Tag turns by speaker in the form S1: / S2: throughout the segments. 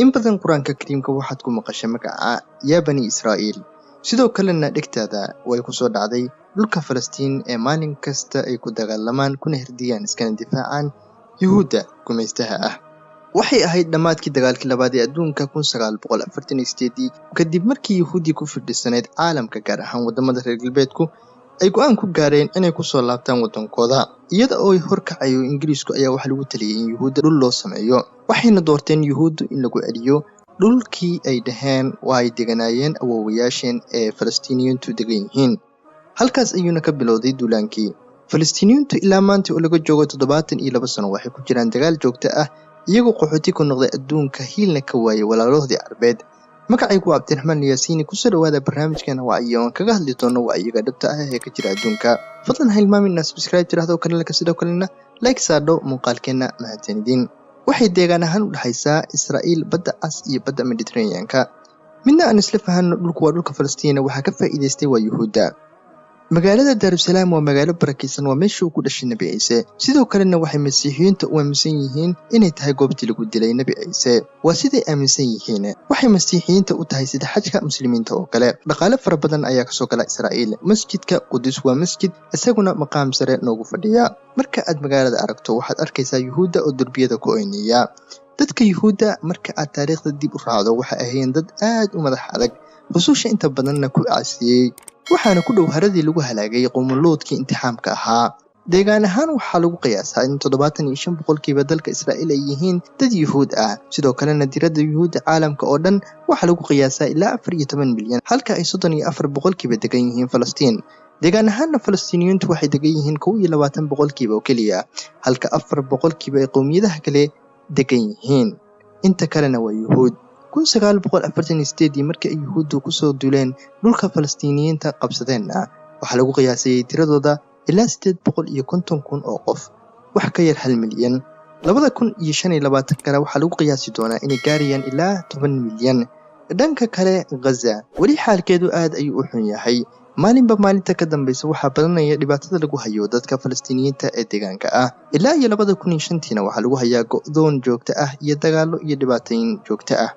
S1: In badan Qur-aanka Kariimka waxaad ku maqashay magaca Yaa Bani Israa'iil. Sidoo kalena dhegtaada way ku soo dhacday dhulka Falastiin ee maalin kasta ay ku dagaalamaan kuna hirdiyaan iskana difaacaan Yuhuudda gumaystaha ah. Waxay ahayd dhammaadkii dagaalkii labaad ee adduunka 1948, kadib markii Yuhuuddii ku firdhisanayd caalamka, gaar ahaan waddamada reer galbeedku, ay go'aan ku gaareen inay kusoo laabtaan waddankooda. Iyada oo ay horkacayo Ingiriisku ayaa waxaa lagu taliyey in Yuhuudda dhul loo sameeyo. Waxayna doorteen Yuhuuddu in lagu celiyo dhulkii ay dhaheen waa ay deganaayeen awoowayaasheen ee Falastiiniyiintu degan yihiin. Halkaas ayuuna ka bilowday duulaankii. Falastiiniyiintu ilaa maanta oo laga joogo 72 sano waxay ku jiraan dagaal joogto ah, iyagoo qaxooti ku noqday adduunka, hiilna ka waayay walaalahoodii Carbeed. Magacaygu waa Cabdiraxmaan Yaasiini. Kusoo dhawaada barnaamijkeena Wacyi oo aan kaga hadli doono wacyiga dhabta ah ee ka jira adduunka. Fadlan ha hilmaamin inaad subscribe tiraahdo kanalka, sidoo kalena like saadho muuqaalkeena. Mahadsanidin. Waxay deegaan ahaan u dhexaysaa Israa'iil badda Cas iyo badda Mediterranean-ka. Midna aan isla fahanno, dhulku waa dhulka Falastiina, waxaa ka faa'iidaystay waa Yuhuudda. Magaalada Daarusalaam waa magaalo barakaysan, waa meeshii uu ku dhashay Nebi Ciise. Sidoo kalena waxay Masiixiyiinta u aaminsan yihiin inay tahay goobtii lagu dilay Nebi Ciise. Waa siday aaminsan yihiin. Waxay Masiixiyiinta u tahay sida xajka Muslimiinta oo kale. Dhaqaale fara badan ayaa kasoo gala Israa'iil. Masjidka Qudus waa masjid isaguna maqaam sare noogu fadhiya. Marka aad magaalada aragto waxaad arkaysaa Yuhuudda oo derbiyada ku oynaya. Dadka Yuhuudda marka aad taariikhda dib u raacdo waxay ahaayeen dad aad u madax adag, rususha inta badanna ku caasiyey, waxaana ku dhow haradii lagu halaagay qowmuluudkii intixaamka ahaa. Deegaan ahaan waxaa lagu qiyaasaa in 75% dalka Israa'iil ay yihiin dad Yuhuud ah. Sidoo kalena tirada Yuhuudda caalamka oo dhan waxaa lagu qiyaasaa ilaa 14 milyan, halka ay 34% degan yihiin Falastiin. Deegaan ahaanna Falastiiniyiintu waxay degan yihiin 21% oo keliya, halka 4% ay qowmiyadaha kale degan yihiin. Inta kalena waa Yuhuud. 1948 markii ay Yuhuuddu kusoo duuleen dhulka Falastiiniyiinta qabsadeenna, waxaa lagu qiyaasayay tiradooda ilaa 850,000 oo qof, wax ka yar 1 milyan. 2025-kana waxaa lagu qiyaasi doonaa inay gaarayaan ilaa 10 milyan. Dhanka kale, Ghaza weli xaalkeedu aad ayuu u xun yahay. Maalinba maalinta ka dambaysa waxaa badanaya dhibaatada lagu hayo dadka Falastiiniyiinta ee deegaanka ah. Ilaa iyo 2005-tiina waxaa lagu hayaa go'doon joogto ah iyo dagaallo iyo dhibaatooyin joogto ah.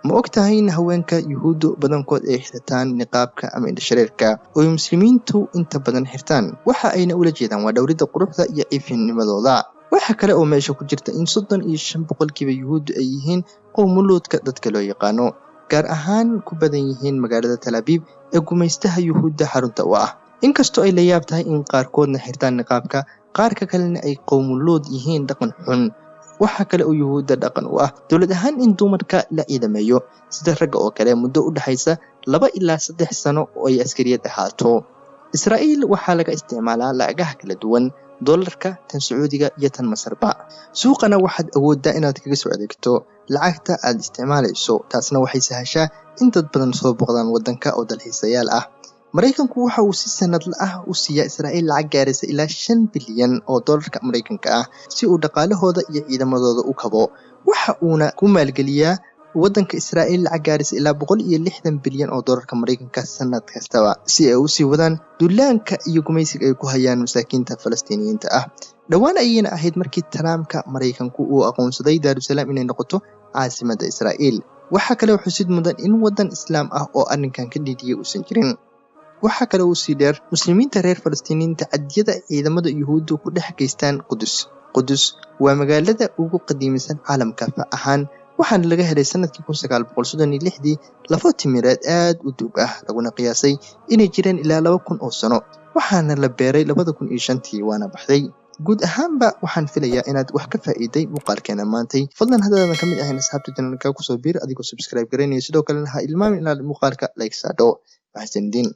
S1: Ma og tahay in haweenka Yuhuuddu badankood ay xirtaan niqaabka ama indhashareerka oo ay Muslimiintu inta badan xirtaan? Waxa ayna ula jeedaan waa dhowridda quruxda iyo ciifinimadooda. Waxa kale oo meesha ku jirta in 35% Yuhuuddu ay yihiin qowmuluudka dadka loo yaqaano, gaar ahaan ku badan yihiin magaalada Tel Aviv ee gumaystaha Yuhuudda xarunta u ah. Inkastoo ay la yaab tahay in qaarkoodna xirtaan niqaabka, qaarka kalena ay qowmuluud yihiin dhaqan xun. Waxa kale oo Yuhuudda dhaqan u ah dowlad ahaan in dumarka la ciidameeyo sida ragga oo kale muddo u dhexaysa 2 ilaa 3 sano oo ay askariyad ahaato. Israa'iil waxaa laga isticmaalaa lacagaha kala duwan, doolarka, tan Sacuudiga iyo tan Masarba. Suuqana waxaad awooddaa inaad kaga soo adeegto lacagta aad isticmaalayso, taasna waxay sahashaa in dad badan soo booqdaan waddanka oo dalxiisayaal ah. Maraykanku waxa uu si sanadle ah u siiyaa Israa'iil lacag gaaraysa ilaa 5 bilyan oo doolarka Maraykanka ah si uu dhaqaalahooda iyo ciidamadooda u kabo. Waxa uuna ku maalgeliyaa waddanka Israa'iil lacag gaaraysa ilaa 160 bilyan oo doolarka Maraykanka sanad kastaba si ay usii wadaan duulaanka iyo gumaysiga ay ku hayaan masaakiinta Falastiiniyiinta ah. Dhowaan ayayna ahayd markii Trumpka Maraykanku uu aqoonsaday Daarusalaam inay noqoto caasimadda Israa'iil. Waxaa kale oo xusid mudan in waddan Islaam ah oo arrinkan ka dhiidhiyay uusan jirin. Waxaa kale uu sii dheer Muslimiinta reer Falastiiniyiinta cadiyada ciidamada Yuhuuddu ku dhex geystaan Qudus. Qudus waa magaalada ugu qadiimisan caalamka fac ahaan, waxaana laga helay sanadkii 1936-dii lafo timireed aad u duug ah, laguna qiyaasay inay jireen ilaa 2000 oo sano. Waxaana la beeray 2005-tii, waana baxday. Guud ahaanba waxaan filayaa inaad wax ka faa'iiday muuqaalkeena maantay. Fadlan haddaadan ka mid ahayn asxaabta channelka, kusoo biir adigoo subscribe garaynaya. Sidoo kalena ha ilmaamin inaad muuqaalka like saadho. Mahadsanidin.